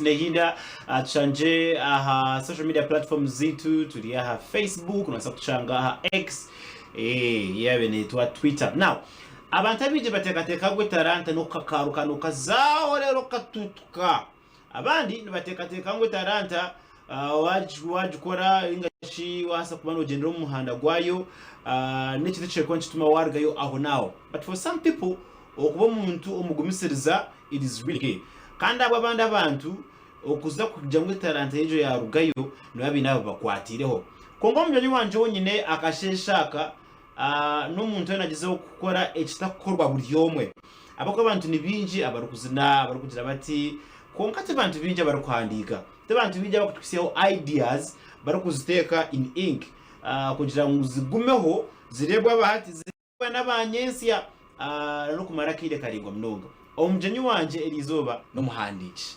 Joyce Nehinda. Tushangye aha social media platforms zaitu, turi aha Facebook, nobaasa kutushanga aha X, eyabaire neyetwa Twitter. Now, abantu abaingi bateekateeka ngu etalanta n'okukakaaruka nokazaaho reero katutuka. Abandi nibateekateeka ngu etalanta waagikora ninga shi wabaasa kuba noogyendera omu muhanda gwayo, n'ekintu ekirikuba nikituma waarugayo ahonaaho. But for some people, okuba omuntu omugumisiriza it is really key. Kandi ahabwa abandi abantu, okuza kugira ngu etalanta egyo yaarugayo, nibaba baine abu bakwatiireho. Kwonka omunywanyi wangye ou nyine akasheeshe aka, n'omuntu weena agyezeho kukora ekitakukorwa buri omwe. Ahabw'okuba abantu ni baingi abarikuzina, abarikugira bati, kwonka ti bantu baingi abarikuhandiika. Ti bantu baingi abarikutuhitsyaho ideas barikuziteeka in ink kugira ngu zigumeho zireebwe aba hati, zireebwe n'aba nyentsya n'okumara akaire karaingwa munonga. Omugyenyi wangye eri izooba n'omuhandiiki.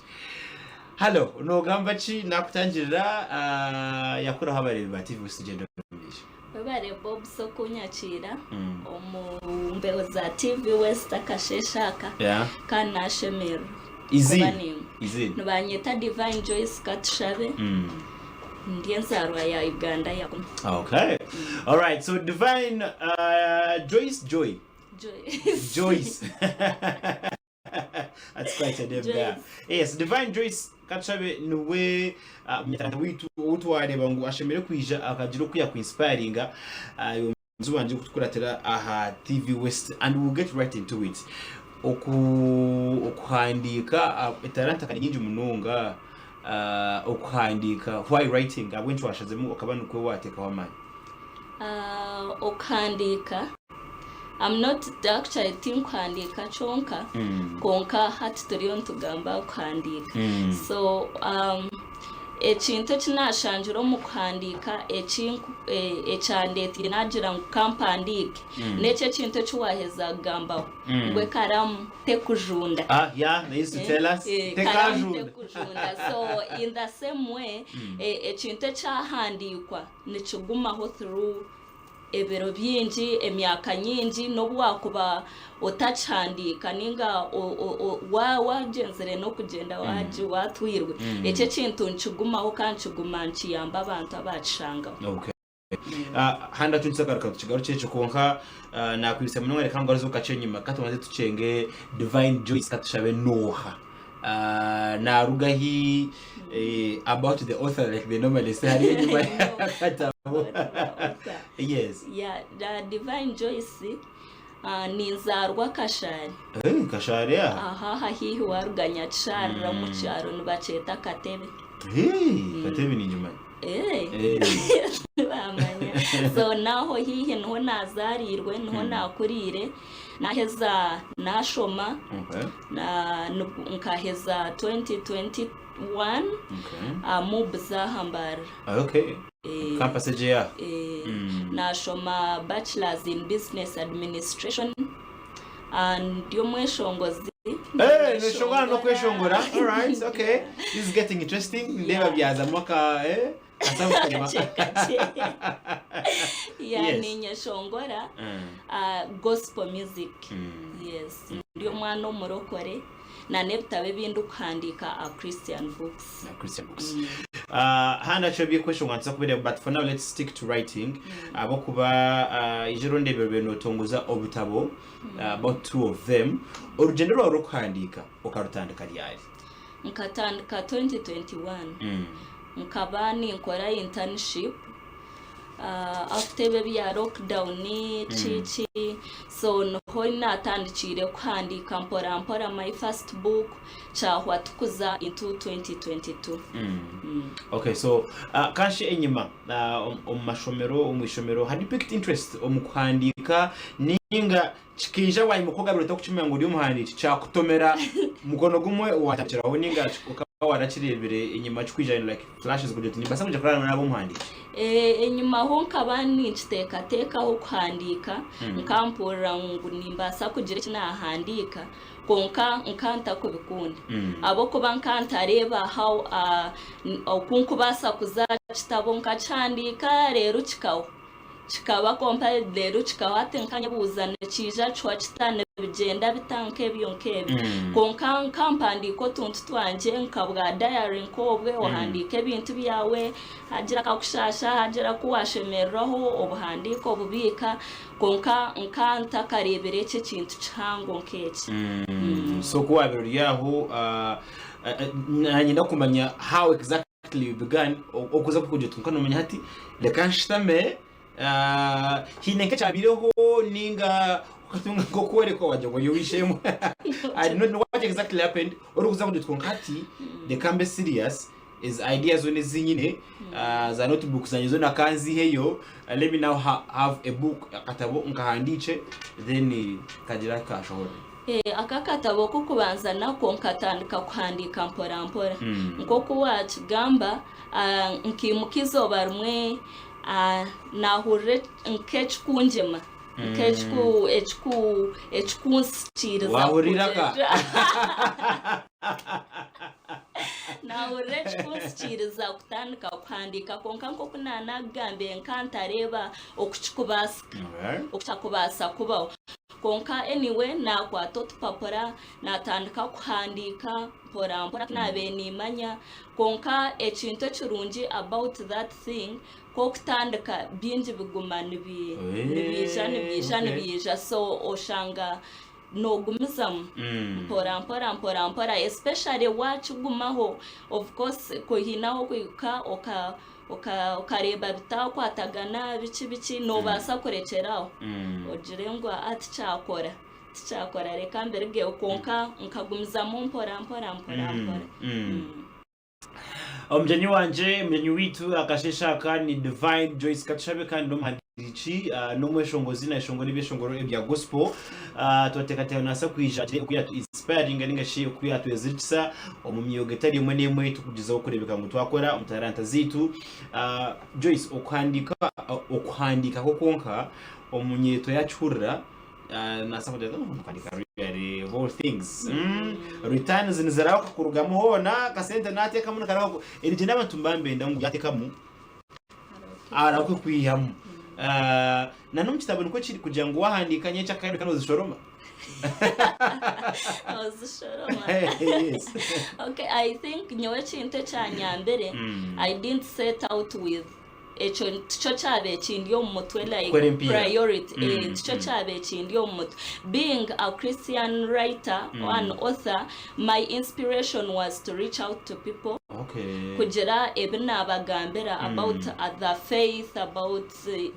Halo, noogamba ki? Naakutangirira yakuraho abareebi ba TV West Gyenda omu maisho. Webare Bobs okunyakiira omu mbeho za TV West akasheeshe aka kandi nashemererwa kuba naimwe. Nibanyeta Divine Joyce Katushabe ndi enzaarwa ya Uganda ya Kumi. Okay. Alright, so Divine Joyce Joy. Joyce. Joyce. That's quite a name there. Joyce. Yes, Divine Joyce Katushabe niwe munyatalanta waitu ou twareeba ngu ashemereire kwija akagira oku yakuinspiringa iwe mugenzi wangye orikutukuratira aha TV West and we'll get right into it. Oku okuhandiika etalanta ka ni nyingi munonga okuhandiika why writing ahabw'enki washazemu okaba nikwo wateekaho amaani? Okuhandiika I'm not actually tinkuhandiika kyonka kwonka hati turiyo nitugamba aha kuhandiika so ekintu eki naashangire omu kuhandiika ekyandeeteire naagira ngu ka mpandiike n'ekyo ekintu eki waaheza kugambaho ngu ekaraamu tekujunda. Ah yeah, they used to tell us Ekaraamu tekajunda. tekujunda so in the same way ekintu ekyahandiikwa nikigumaho through ebiro bingi, emyaka nyingi n'obu wakuba otakihandiika ninga wagyenzire n'okugyenda watwirwe, ekyo ekintu nikigumaho kandi kiguma nikiyamba abantu abakishangaho. Okay. Handi aho nituza tukigarukye ekyo kwonka nakwirusya munonga reka ngugaruze kakye enyima katubanze tukyenge Divine Joyce katushabe noha naruga hi about the author like they normally say hariya enyima y'akatabo yes. Yeah, Divine Joyce ninzaarwa Kashari. Eh, Kashari aha? Aha aha haihi waruga Nyakisharira omu kyaro nibakyeta Katebe. Hey, Katebe ningimanya. Eh. Bamanya. So naho haihi niho nazaariirwe, niho nakuriire. Naheza nashoma Okay. na nkaheza 2021 Okay. MUBS aha Mbarara. Okay. Eh, Campus egyo eyaha? eh, Nashoma bachelors in business administration. Ah, ndi omweshongozi. Hey, neshongora n'okweshongora. Alright, okay. This is getting interesting. Ndeeba byazamu aka eh kasabu kanyima. Kakye kakye. Yeah, Yes. ninyeshongora gospel music. Yes, ndi omwana omurokore na n'ebitabo ebi ndikuhandiika are Christian books. Na Christian books. Handi actually ebyekweshongora nituza kubireeba but for now let's stick to writing ahabw'okuba eizooba ndeebire obaire notongoza obutabo about two of them. Orugyendo rwawe rw'okuhandiika okarutandika ryari? Nkatandika 2021. Nkaba ninkora internship after ebi ebya lockdown ki ki so niho natandikiire kuhandiika mpora mpora my first book kyahwa tukuza into 2022. Okay, so kanshi enyima omu mashomero omu ishomero had you picked interest omu kuhandiika ninga kikaija bwanyima oku ogabire otarikukimanya ngu ori omuhandiiki kyakutomera mukono gumwe watandikiraho ninga okaba warakireebire enyima kikwija in like flashes kugira oti nimbaasa kwija kurara naaba omuhandiiki? Enyimaho nkaba ninkiteekateekaho kuhandiika, nkampurira ngu nimbaasa kugira eki naahandiika kwonka nka ntakubikunda ahabw'okuba nka ntareeba how oku nkubaasa kuza aha kitabo nkakihandiika reero kikahwa. Kikaba kwonka reero kikahwa hati nkanyebuuza nikiija kihwa kita? Nibigyenda bita nk'ebyo nk'ebyo. Kwonka nka mpandiika otuntu twangye nka bwa diary nk'obwe, ohandiika ebintu byawe, hagira akakushaasha, hagira aku waashemererwaho, obuhandiika obubiika, kwonka nka ntakareebire eki ekintu kihango nk'eki. So ku waabaire ori aho, naanye ndakumanya how exactly you began, okuza kugira oti kwonka noomanya hati reka nshutame Haine nk'ekyabaireho ninga okatunga nk'okworekwa wagira ngu ori ow'eishe-emwe I do not know what exactly happened orikuza kugira oti kwonka hati reka mbe serious ezi idea zoona ezi nyine za notebook zangye zoona ka nziheyo let me now have a book akatabo nkahandiikye then kagira kashohora. Aka akatabo k'okubanza nako nkatandika kuhandiika mpora mpora. Nk'oku waakigamba, nkaimuka eizooba rimwe Naahurira nk'ekikungyema, nk'ekikunsikiiriza. Waahurira ka? Naahurira ekikunsikiiriza kutandika kuhandiika kwonka nk'oku naanagambire nka ntareeba oku kikubaasika, oku kyakubaasa kubaho. Kwonka anyway naakwata otupapura naatandika kuhandiika mpora mpora ku naabaire niimanya. Kwonka ekintu ekirungi about that thing, ku okutandika bingi biguma nibiija nibiija nibiija so oshanga noogumizamu mpora mpora mpora mpora especially waakigumaho of course ku haine ahu orikuhika okareeba bitaakwatagana biki biki noobaasa kurekyera aho ogire ngu aa tikyakora. Tikyakora reka mbirigeho kwonka nkagumizamu mpora mpora mpora mpora. Omugyenyi wangye, omugyenyi waitu akasheeshe aka ni Divine Joyce Katushabe kandi n'omuhandiiki n'omweshongozi nayeshongora ebyeshongoro ebya gospel. Twateekateeka nabaasa kwija agire oku yatu inspiringa ninga shi oku yatwezirikisa omu myoga etari emwe n'emwe ei turikugyezaho kureebeka ngu twakora omu taranta zaitu. Joyce, okuhandiika okuhandiika kwo kwonka omunyeeto yaakihurira Naasa kugira ati, "Oh, mukandika really of all things. Returns nizirahuka kurugamu hoona, akasente naateekamu nikarahuka. Erigye n'abantu nibaba nibenda ngu yaateekamu arahuke kwihamu. Ah, na n'omu kitabo nikwo kiri kugira ngu waahandiika nyenkya kare kare ozishoroma. Ozishoroma. Yes. Okay, I think nyowe ekintu ekyanyambire, I didn't set out with Ekyo tikyo kyabaire kindi omu mutwe like Kukora empiiha. priority eh, tikyo kyabaire kindi omu mutwe. Being a Christian writer or an author, my inspiration was to reach out to people, kugira ebi naabagambira about the faith, about the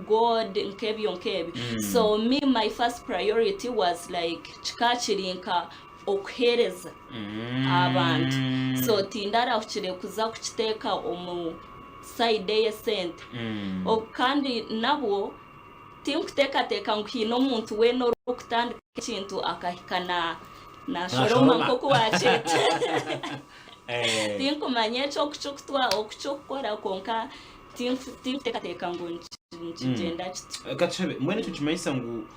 God, nk'ebyo nk'ebyo. So me my first priority was like kikaba kiri nka okuheereza abantu. So tindarahukire kuza kukiteeka omu side ey'esente. Kandi nabwo tinkuteekateeka ngu haine omuntu weena orikutandika ekintu akahika naashoroma nk'oku waakyeta. Tinkumanya ekyo oku kirikukora kwonka tinkuteekateeka ngu nikigyenda kityo. Katushabe, mbwenu ekyo nikimanyisa ngu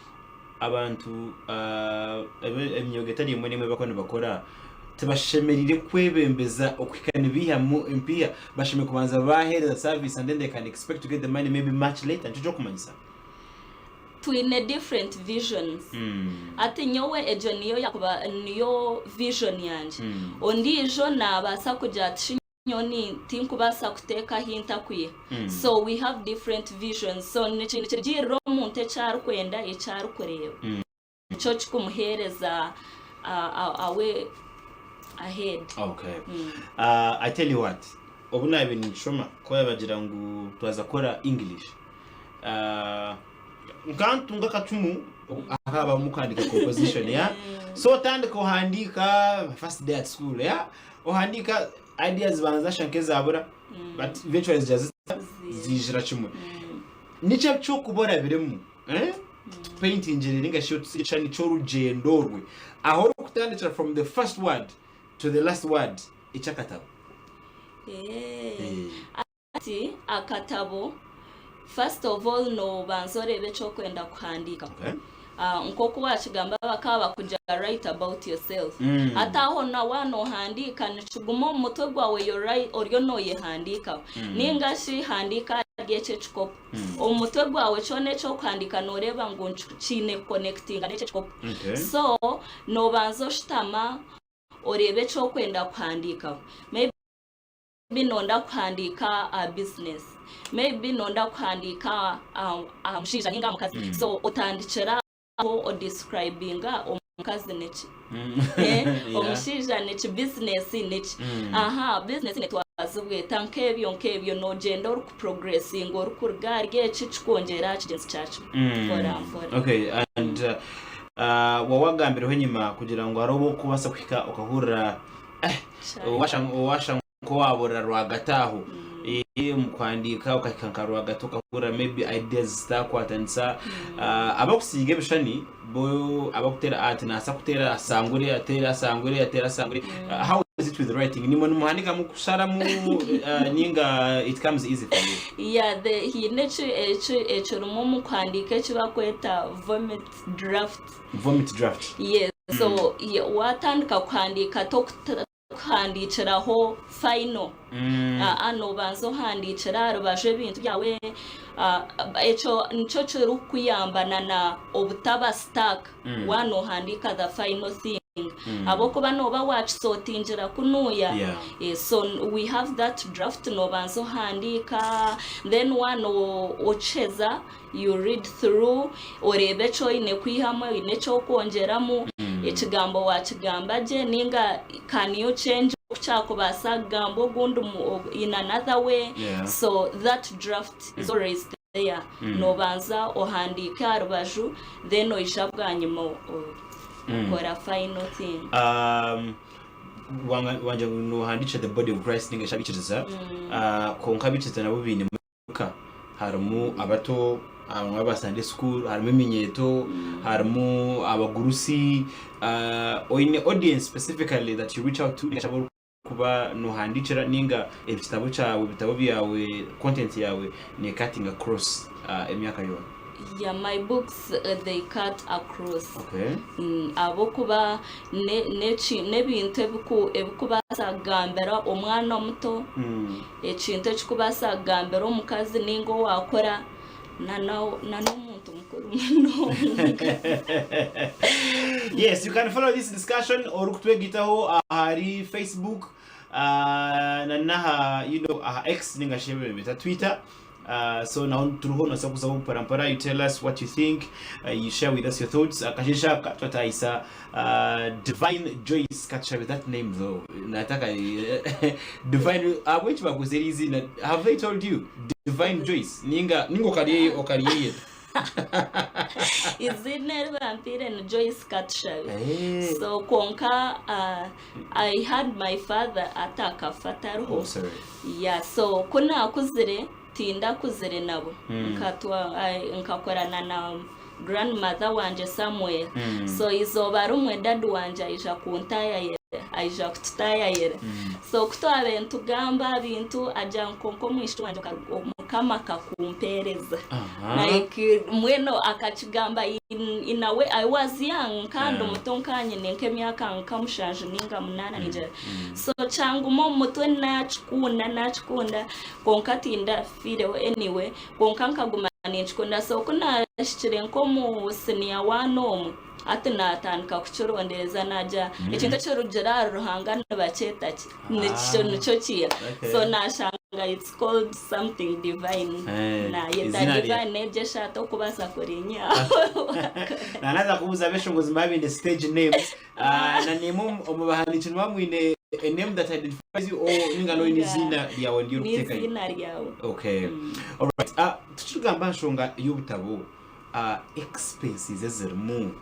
Abantu emyoga etari emwe n'emwe ei barikuba nibakora tibashemereire kwebembeza okuhika nibaihamu empiiha, bashemereire kubanza baaheereza service and then they can expect to get the money maybe much later, nikyo kirikumanyisa? Twine different visions. Hati nyowe egyo niyo yakuba niyo vision yangye. Ondiijo naabaasa kugira ati shi Nyowe tinkubaasa kuteeka ahi ntakwiha. So we have different visions. So nikirugiirira omuntu eki arikwenda, eki arikureeba. Nikyo kikumuheereza a way ahead. Okay. I tell you what, obu naabaire ninkishoma, ku baabagira ngu twaza kukora English, nkantunga akacumu akabamu kuhandiika composition, yeah? So otandika ohandiika, first day at school, yeah? Ohandiika ideas zibanza zashusha nk'ezabura but eventually zija zita zijira kimwe. Niki eky'okuba orabiremu eh? Tupaintingire ninga shi otusigire ekishushani ky'orugyendo orwe ahu orikutandikira from the first word to the last word eky'akatabo. Eh. Hati akatabo first of all nobanza oreeba eki orikwenda kuhandiikaho. Okay. Nk'oku waakigamba bakaba bakugira write about yourself. Hati aho na waaba noohandiika nikiguma omu mutwe gwawe oriyo nooyehandiikaho. Nainga shi handiika ahari eki ekikopo. Omu mutwe gwawe kyona eki orikuhandiika nooreeba ngu kiine kukonekitinga n'eki ekikopo. So noobanza oshutama oreebe eki orikwenda kuhandiikaho. Maybe Maybe nonda kuhandiika aha business, maybe nonda kuhandiika aha mushaija ninga aha mukazi so otandikira aho odescribinga omukazi niki, omushaija niki, business niki, aha business netwazibwa eta nk'ebyo nk'ebyo nogyenda orikuprogressinga orikuruga ahari eki kikwongyera aha kigyenzi kyakyo mpora mpora. Okay and wawagambireho enyima kugira ngu hariho obu orikubaasa kuhika okahurira eh owashanga nk'owaburira rwagati aho omu kuhandiika okahika nka rwagati okahurira maybe ideas zitakwatanisa. Abakusiiga ebishushani bo abakuteera art naasa kuteera asangure ateere asangure ateere asangure. How is it with writing? Nimwe nimuhandiika mukusharamu ninga it comes easy for you? Yeah, the haine eki eki ekirimu omu kuhandiika eki bakweta vomit draft. Vomit draft. Yes, so watandika kuhandiika tokuhandiikiraho final. Aa nobanza ohandiikire aha rubaju ebintu byawe. Ekyo nikyo kirikukuyamba na na obutaba stuck waaba nohandiika the final thing ahabw'okuba nooba waakisotingira kunuuya. So we have that draft nobanza ohandiika then waaba okiheza You read through oreebe eki oine kwihamu, oine eki orikwongyeramu, ekigambo waakigamba gye nainga can you change oku kyakubaasa kugambwa ogundi in another way. So that draft is always there. Noobanza ohandiike aha rubaju then oija bwanyima okora final thing. Wangye ngu noohandiikira the body of Christ nainga shi abaikiriza, kwonka abaikiriza nabo baine Ka harimu abato, harimu aba Sunday school, harimu eminyeeto, harimu abagurusi. Oine audience specifically that you reach out to ninga shi abu orikuba nohandiikira ninga ekitabo kyawe, ebitabo byawe, content yaawe ne cutting across emyaka yoona? Yeah, my books they cut across. Okay. Ahabw'okuba n'ebintu ebikubaasa kugambira omwana omuto, Ekintu ekikubaasa kugambira omukazi ninga owakura na n'omuntu mukuru munonga. Yes, you can follow this discussion orikutwegitaho ahari Facebook na naha you know aha X ninga shi beta Twitter. So naho turiho nosa kuzaho mpora mpora you tell us what you think you share with us your thoughts akasheeshe aka twatahisa Divine Joyce Katushabe that name though nataka Divine ahabw'enki bakwise eri iziina have they told you Divine Joyce ninga ninga okaryeyeta Iziina eri bampaire ni Joyce Katushabe eh. So kwonka I had my father atakafa atariho oh, sorry. Yeah, so ku naakuzire tindakuzire nabo nkakorana na grandmother wangye somewhere so eizooba rimwe daddy wangye aija kuntayayira aija kututayayira so ku twabaire nitugamba aha bintu agira ngu kwonka omwishiki wangye mukama akakumpereza like mbwenu akakigamba in a way I was young nkaba ndi muto nkaba nyine nk'emyaka nka mushanju ninga munaana ningira so kyanguma omu mutwe nakikunda nakikunda kwonka tindafiireho anyway Kwonka nkaguma ninkikunda so ku naahikire nk'omu siniya waana omwe, hati naatandika kukirondereza naagira ekintu ekirugire ahari Ruhanga nibakyeta ki? Nikyo nikyo kiiha. So naashanga it's called something divine. Naayeta divine egyo eshaati okubaasa kurinyaho. Naza kubuuza abeshongozi maba baine stage names. Na nimwe omu bahandiiki nimuba mwine a name that identifies you or ninga n'oine eiziina ryawe niryo orikuteekayo? N'eiziina ryawe. Okay. Alright. Tukirikugamba aha nshonga y'obutabo, expenses ezirimu.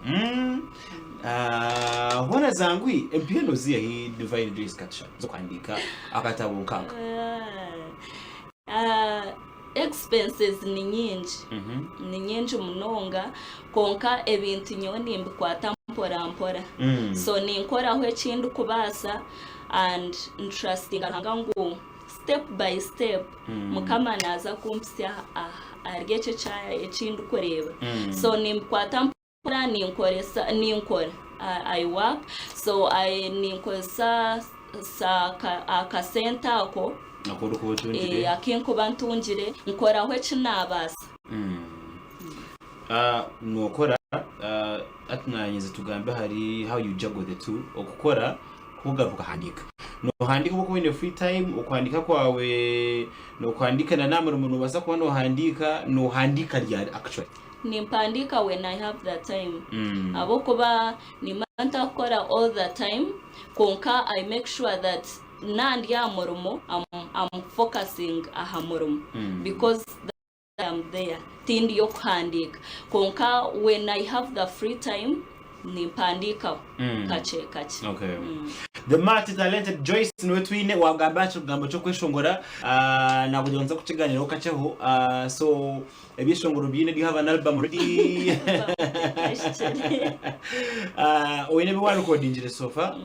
Hoona zangwi empiiha nooziiha hi Divine Joyce Katusha z'okuhandiika akatabo nk'aka? Expenses ni nyingi, ni nyingi munonga kwonka ebintu nyowe nimbikwata mpora mpora. So ninkoraho eki ndikubaasa and ntrustinga Ruhanga ngu step by step Mukama naaza kumpitsya ahari ekyo eki ndikureeba. So nimbikwata. Ekinkukora ninkoresa ninkora I work so I ninkozesa sa akasente ako Aku orikuba otungire. Akinkuba ntungire nkoraho eki nabaasa. Nokora hati nanyeza tugambe ahari how you juggle the two okukora kugaruka okahandiika. Nohandiika obu okuba oyine free time okuhandiika kwawe nokuhandiika na n'aha murimo nobaasa kuba nohandiika, nohandiika ryari actually? Nimpandiika when I have the time ahabw'okuba nimba ntakukora all the time kwonka I make sure that nandi aha murimo am focusing aha murimo because I am there tindiyo kuhandiika kwonka when I have the free time nimpandiikaho kakye kakye. Okay. The multi talented Joyce niwe twine wagamba aha kigambo ky'okweshongora ah, nakugira ngu nza kukiganiraho kakyeho ah, so Ebyeshongoro obyine do you have an album already? Ah, oine ebi warekodingire so far?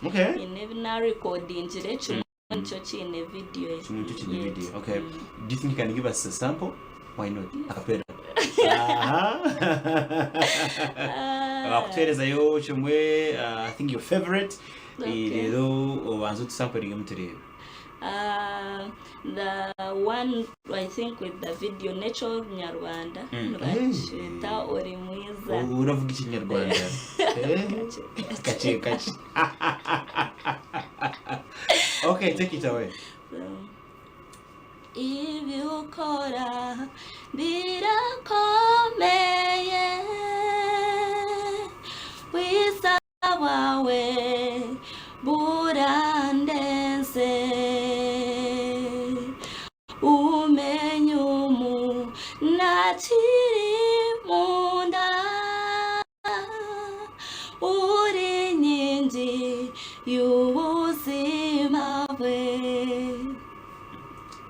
Okay. Nyine ebi narekodingire kimwe nikyo kiine video. Kimwe nikyo kiine Yet. video. Okay. Do you think you can give us a sample? Why not? Acapella. Aha. Ah. Bakuteerezayo kimwe uh, I think your favorite. Eh, Okay. Reero obanze otusampuringemu tureebe. Ah, the one I think with the video n'eky'orunyarwanda nibakyeta ori mwiza. Uravuga ikinyarwanda. Eh, Kakye Kakye kakye. Okay, take it away. Ibi ukora birakomeye wiza bwawe burandenze Umenya umuntu akiri mu nda Uri inkingi y'ubuzima bwe.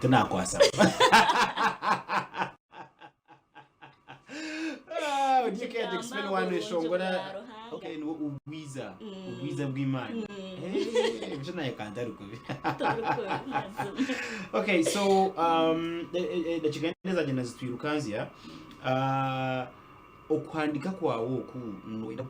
Tinakwasa. Ah, would you care to explain Ekigamba why oburungi neshongora bwa Ruhanga. okay ni ubwiza ubwiza bw'Imana eh ebyo naye kandi ari kubi Torikubi mazima. okay so um dakiika ende zagenda zitwirukanzya uh, okuhandika kwawe oku noyenda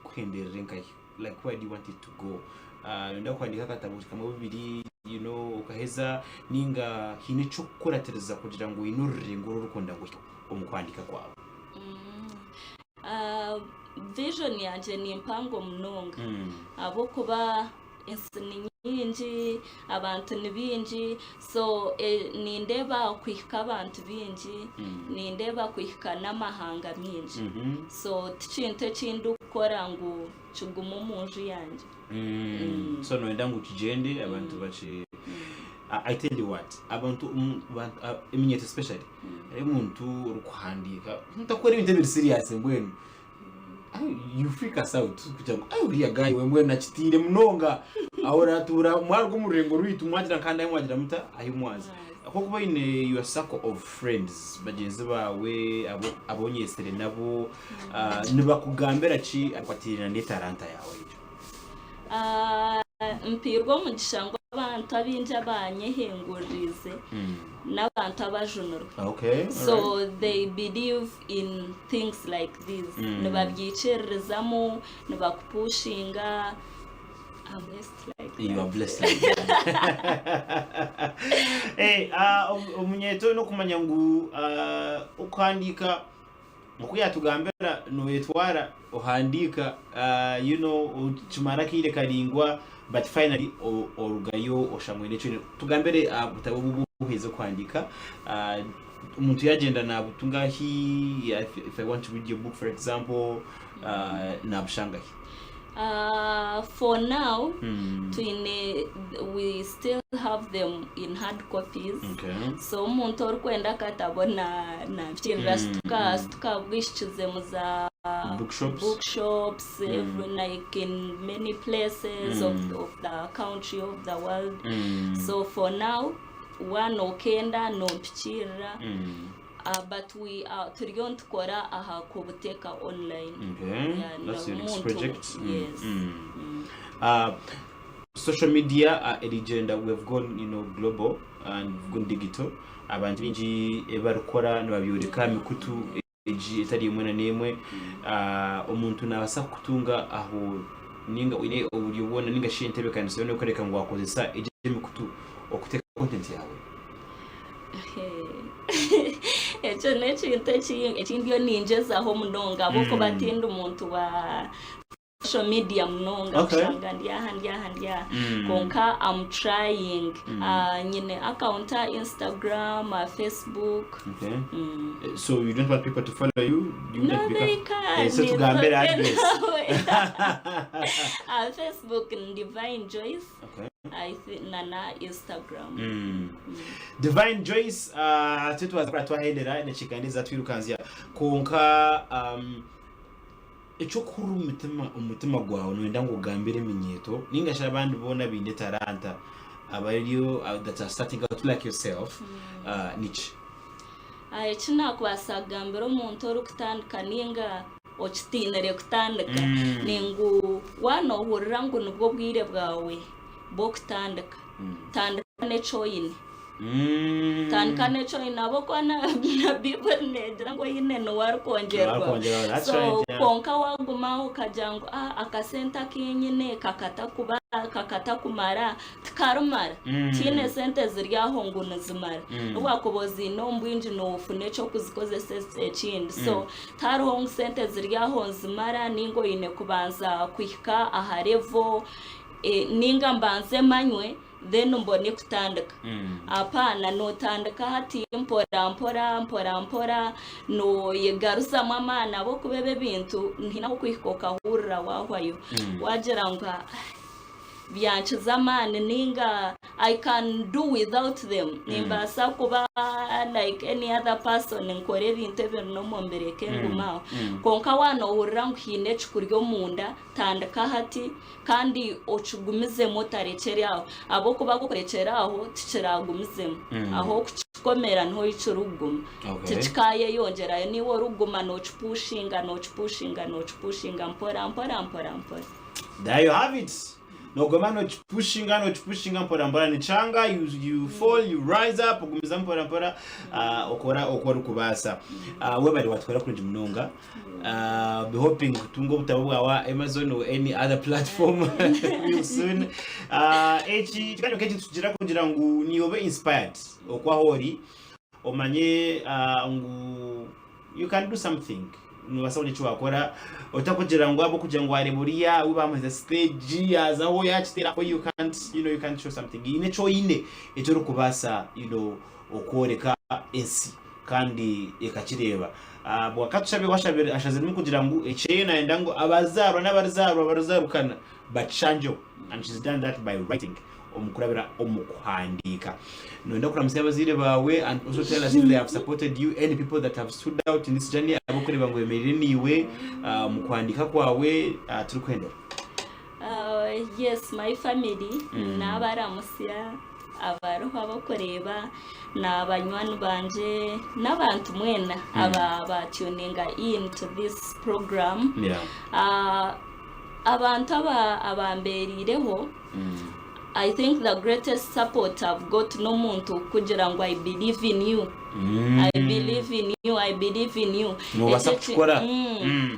kuhenderera nkahi like where do you want it to go uh, noyenda kuhandika akatabo kamwe bubiri you know okaheza ninga haine ekyokukuratiriza kugira ngu oine orurengo oru orikwenda ngu ohike omu kuhandika kwawe Ah, vision yangye ni mpango munonga ahabw'okuba ensi ni nyingi abantu ni baingi so eh, nindeeba kuhika abantu baingi nindeeba kuhika n'amahanga maingi so ti kintu eki ndikukora ngu kigume omu nju yangye. So noyenda ngu kigyende abantu baki I tell you what abantu eminyeeto especially hariho omuntu orikuhandiika ntakukora ebintu ebiri serious mbwenu you freak us out kugira ngu ai uriya guy we mbwenu akitiire munonga aho oratuura mwaruga omu rurengo rwaitu mwagira nk'ahandi ahu mwagira muta ahu mwaza ahabw'okuba oine your circle of friends bagyenzi baawe abu abu onyesire nabo Nibakugambira ki abikwatiraine n'etalanta yaawe egyo? Mpairwe omugisha ngu abantu abaingi abanyehinguririize n'abantu abajunirwe. So they believe in things like these. Nibabyikiririzamu, nibakupushinga. I'm blessed like You are that. blessed like that. Eh, ah, omunyeeto n'okumanya ngu ah, okuhandiika Nk'oku yaatugambira nooyetwara ohandiika you know okimara akaire karaingwa but finally orugayo oshanga oine eki oine. Tugambire aha butabo obu obuhweze kuhandiika, omuntu yaagyenda naabutunga hi, if I want to read your book for example naabushanga hi? For now twine we still have them in hard copies so omuntu orikwenda akatabo nampikirira tukabwishikize mu za bookshops like in many places of the country of the world so for now waaba nokenda nompikirira. But we are turiyo nitukora aha kubuteeka online. Okay. Yeah, That's your next n'omuntu- project. Yes. Social media erigyenda we've gone you know, global and we've gone digital. Abantu baingi ebi barikukora nibabyoreka aha mikutu. egi etari emwe na n'emwe. Omuntu naabaasa kukutunga aho ninga oine oburyo bwona ninga shi entebeekanisa yoona erikworeka ngu waakozesa egi emikutu okuteeka content yaawe? Ekyo n'ekintu eki ndiyo ningyezaho munonga ahabw'okuba tindi muntu wa social media munonga kushanga ndi aha ndi aha ndi aha kwonka am trying nyine account aha Instagram aha Facebook. So you don't want people to follow you? You No, wouldn't be they comf- can. Eh, so It's tugambire okay address. now. Aha Facebook ni Divine Joyce. Okay. I thi- na na Instagram. Divine Joyce uh, twe twaza kora twahendera edakiika ndi zatwirukanzya kwonka um, ekyokuhurira omu mutima omu mutima gwawe noyenda ngu ogambire eminyeeto ninga shi abandi boona abaine etaranta abariyo uh, that are starting out like yourself uh, niki Ah, eki naakubaasa kugambira omuntu orikutandika ninga okitiinire kutandika ni ngu waaba noohurira ngu nibwo bwire bwawe bw'okutandika, tandika n'eki oine. Tandika n'eki oine ahabw'okuba na na Baiburi neegira ngu oine niwe arikwongyerwaho. Arikwongyerwaho, that's So right, yeah. kwonka waaguma aho okagira ngu ah akasente aku nyine kakatakuba kakatakumara, Tikarimara. Tihaine sente ziri aho ngu nizimara. N'obu wakuba oziine omu bwingi noofuna eky'okuzikozesa ekindi. So tihariho ngu sente ziri aho nizimara ninga oine kubanza kuhika aha level ninga mbanze manywe then mbone kutandika. Apaana, nootandika hati mpora mpora mpora mpora nooyegaruzamu amaani ahabw'okuba ebi ebintu haine ah'okuhika okahurira waahwayo. Waagira ngu byankiza amaani ninga I can do without them nimbaasa kuba like any other person nkore ebintu ebiri normal mbireke ngume aho kwonka waaba nohurira ngu haine ekikuri omunda tandika hati kandi okigumizemu otarekyera aho ahabw'okuba ku orikurekyera aho tikiragumizemu aho okukikomera niho kirikuguma tikikayeyongyerayo niiwe orikuguma nokipushinga nokipushinga nokipushinga mpora mpora mpora mpora. There you have it. Nogoma nokipushinga nokipushinga mpora mpora nikyanga you, you fall you rise up ogumiza mpora mpora uh, okora oku orikubaasa. Uh, webare watukora kurungi munonga. Uh, be hoping kutunga obutabo bwawe Amazon or any other platform real soon. Uh, eki kiganiro keki tugira kugira ngu niiwe obe inspired okwaho ori Omanye ngu you can do something nobaasa kugira eki wakora otakugira ngu ahabw'okugira ngu wareeba oriya we bamuheza stage yazaho yakiteeraho you can't you know you can't show something haine eki oine eki orikubaasa you know okworeka ensi kandi ekakireeba. Bwakatushabire washabire ashaziremu kugira ngu ekyeye nayenda ngu abazaarwa n'abarizaarwa abarizaarukana bakishangyeho and she's done that by writing. omu kurabira omu kuhandiika. Noyenda kuramutsya abazaire baawe and also tell us if they have supported you, any people that have stood out in this journey abarikureeba ngu bemereire naiwe omu kuhandiika kwawe turikuhendera. Yes my family nabaramutsya abariho abarikureeba na banywani bangye n'abantu mwena aba tuninga in to this program. Abantu abambereireho I think the greatest support I've got n'omuntu kugira ngu I believe in you. I believe in you, I believe in you. Noobaasa Ekyo ki- kukikora.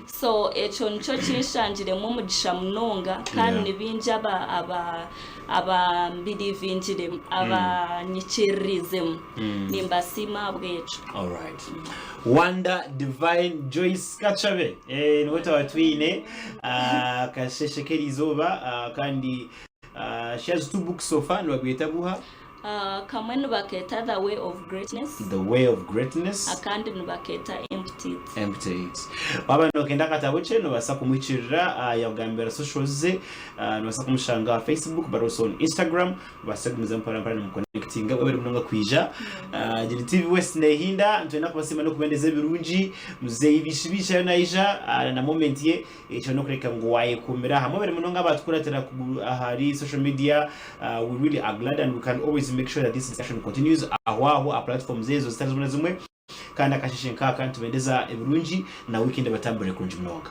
So ekyo nikyo kinshangiremu omugisha munonga kandi ni baingi aba aba abambirivingiremu abanyikiririzemu. Nimbasiima ahabw'ekyo. Alright. Wonder Divine Joyce Katshabe eh, niwe twaba twine ah, kasheshe k'erizooba ah, kandi ah, she has two books so far nibabweta buha Ah, kamwe nibakeeta The Way of Greatness The Way of Greatness akandi nibakeeta Empty It. Empty It. Waba nokenda akatabo kye nobaasa kumuhikirira ah, yakugambira socials ze ah, nobaasa kumushanga aha Facebook but also on Instagram Mubaase kugumizamu mpora mpora nimuconnectinga webare munonga kwija. Ah, Giri TV West nehinda nitwenda kubasiima n'okubendeza ebirungi. Muzeeyi Bishi ayo naija ah, na moment ye ekyo n'okureka ngu wayekumira aha. Mwebare munonga abatukuratira kugu- ahari social media. Ah, we really are glad and we can always make sure that this discussion continues aho aho aha platforms ezo zitari zimwe na zimwe. Kandi akasheshe nkaaka nitubendeza ebirungi na weekend ebatambure kurungi munonga.